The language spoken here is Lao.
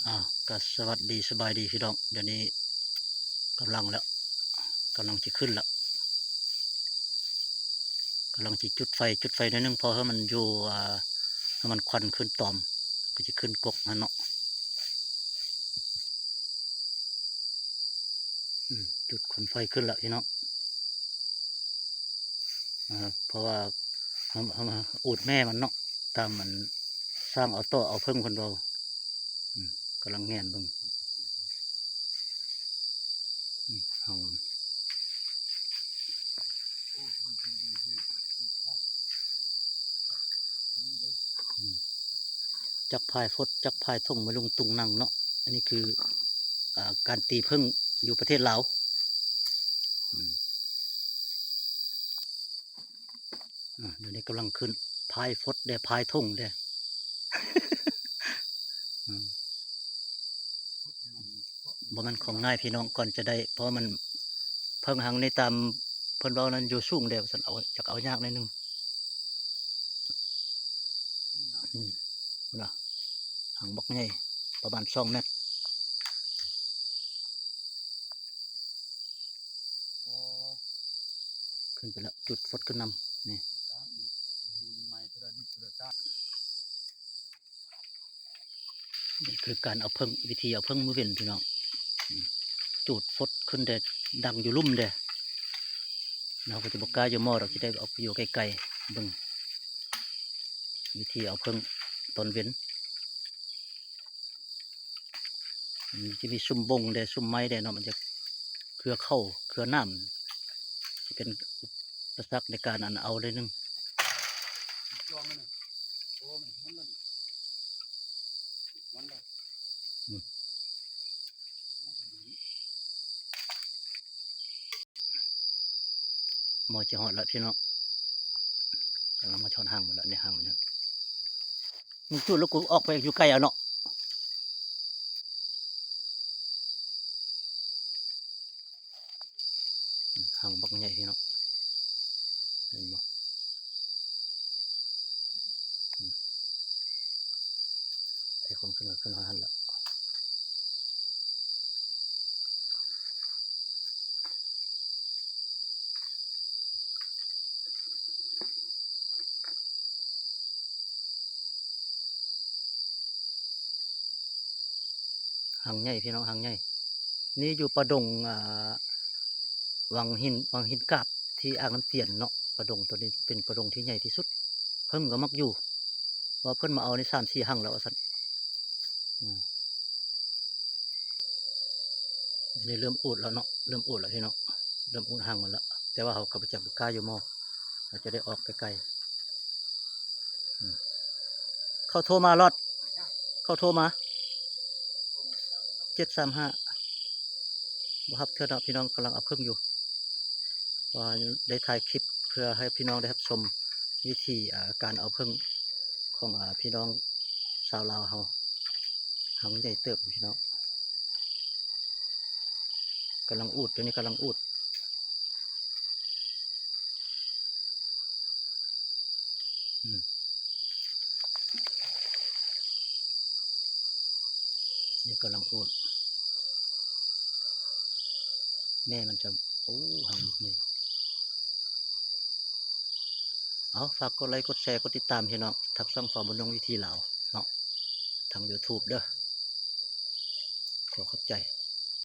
ອ້າວ ກໍສະຫວັດດີ ສະບາຍດີພີ່ນ້ອງ. ດຽວນີ້ກຳລັງແລ້ວ ກຳລັງຊິຂຶ້ນແລ້ວ ກຳລັງຊິຈຸດໄຟ ຈຸດໄຟໜ້ອຍໜຶ່ງ ເພາະໃຫ້ມັນຢູ່ ອ່າ ໃຫ້ມັນຄວັນຂຶ້ນຕອມ ກໍຊິຂຶ້ນກົກຫັ້ນເນາະ. ອືມ ຈຸດຄວັນໄຟຂຶ້ນແລ້ວພີ່ນ້ອງ. ອ່າ ເພາະວ່າເຮົາ ເຮົາມາອູດແມ່ມັນເນາະ ຕາມອັນຊ່າງເອົາຕໍ່ເອົາເຜິ້ງເພິ່ນເວົ້າ. ອືມ ກຳລັງແງນເບິ່ງ. ອືມ ເຮົາ ອືມ ຈັກພາຍຟົດ ຈັກພາຍທົ່ງ ມາລຸງຕຸງນັງເນາະ. ອັນນີ້ຄື ອ່າ ການຕີເຜິ້ງຢູ່ປະເທດລາວ. ອືມ ອ່າ ດຽວນີ້ກຳລັງຂຶ້ນ ພາຍຟົດແດ່ ພາຍທົ່ງແດ່. ອືມ ບໍ່ແມ່ນຂອງງ່າຍພີ່ນ້ອງ ກ່ອນຈະໄດ້ ເພາະວ່າມັນ ເຜິ້ງຮັງນີ້ ຕາມເພິ່ນເວົ້ານັ້ນ ຢູ່ສູງແດ່ວ່າຊັ້ນ ເອົາ ຈັກເອົາຍາກໜ້ອຍໜຶ່ງ. ອືມ ພຸ້ນນະ ຮັງບັກໃຫຍ່ ປະມານສອງແມັດ ຂຶ້ນໄປແລ້ວ. ຈຸດຟົດຂຶ້ນນຳ ນີ້ ນີ້ຄືການເອົາເຜິ້ງ ວິທີເອົາເຜິ້ງມື້ເວັນພີ່ນ້ອງ. ອືມ ຈູດຟົດຂຶ້ນແດ່ ດັງຢູ່ລຸ່ມແດ່ ເຮົາກໍຈະບໍ່ກ້າຢູ່ໝໍ້ດອກ ຊິໄດ້ອອກໄປຢູ່ໄກໆ ເບິ່ງວິທີເອົາເຜິ້ງຕອນເວັນ. ມັນຈະມີຊຸມບົງແດ່ ຊຸມໄມ້ແດ່ເນາະ ມັນຈະເຄືອເຂົ້າເຄືອນ້ຳ ຈະເປັນອຸປະສັກໃນການອັນເອົາໜ້ອຍໜຶ່ງ. ອືມ ໝໍ້ຈະຮອດແລ້ວພີ່ນ້ອງ ກຳລັງມາຮອດຮັງໝົດແລ້ວ ໃນຮັງມັນ. ມຶງຈູດແລ້ວ ກູອອກໄປຢູ່ໄກເອົາເນາະ. ອືມ ຮັງບັກໃຫຍ່ພີ່ນ້ອງ ເຫັນບໍ່? ອືມ ໄອ້ຄົນຂຶ້ນ ຂຶ້ນຮອດຫັ້ນແລ້ວ. ຮັງໃຫຍ່ພີ່ນ້ອງ ຮັງໃຫຍ່. ນີ້ຢູ່ປ່າດົງ ອ່າ ວັງຫີນ ວັງຫີນກາບ ທີ່ອ່າງນ້ຳຕຽນເນາະ. ປ່າດົງໂຕນີ້ເປັນປ່າດົງທີ່ໃຫຍ່ທີ່ສຸດ ເຜິ້ງກໍມັກຢູ່ ວ່າເພິ່ນມາເອົານີ້ສາມສີ່ຮັງແລ້ວວ່າຊັ້ນ. ອືມ ນີ້ເລີ່ມອູດແລ້ວເນາະ ເລີ່ມອູດແລ້ວພີ່ນ້ອງ ເລີ່ມອູດຮັງມັນແລ້ວ ແຕ່ວ່າເຮົາກໍບໍ່ຈັກ ບໍ່ກ້າຢູ່ໝໍ້ ເຮົາຈະໄດ້ອອກໄກໆ. ອືມ ເຂົາໂທມາລອດ ເຂົາໂທມາ ເຈັດສາມຫ້າ ບໍ່ຮັບເທື່ອເນາະ ພີ່ນ້ອງກຳລັງເອົາເຜິ້ງຢູ່. ວ່າໄດ້ຖ່າຍຄລິບເພື່ອໃຫ້ພີ່ນ້ອງໄດ້ຮັບຊົມວິທີ ອ່າ ການເອົາເຜິ້ງຂອງ ອ່າ ພີ່ນ້ອງຊາວລາວເຮົາ ຮັງໃຫຍ່ເຕີບພີ່ນ້ອງ ກຳລັງອູດ ດຽວນີ້ກຳລັງອູດ. ອືມ ນີ້ກຳລັງອູດ ແມ່ມັນຈະ ໂອ້ ຮັງນີ້. ເອົາ ຝາກກົດໄລ ກົດແຊ ກົດຕິດຕາມພີ່ນ້ອງ ທາງຊ່ອງຟ້າບຸນຍົງວິຖີລາວເນາະ ທາງຢູທູບເດີ. ຂໍຂອບໃຈ.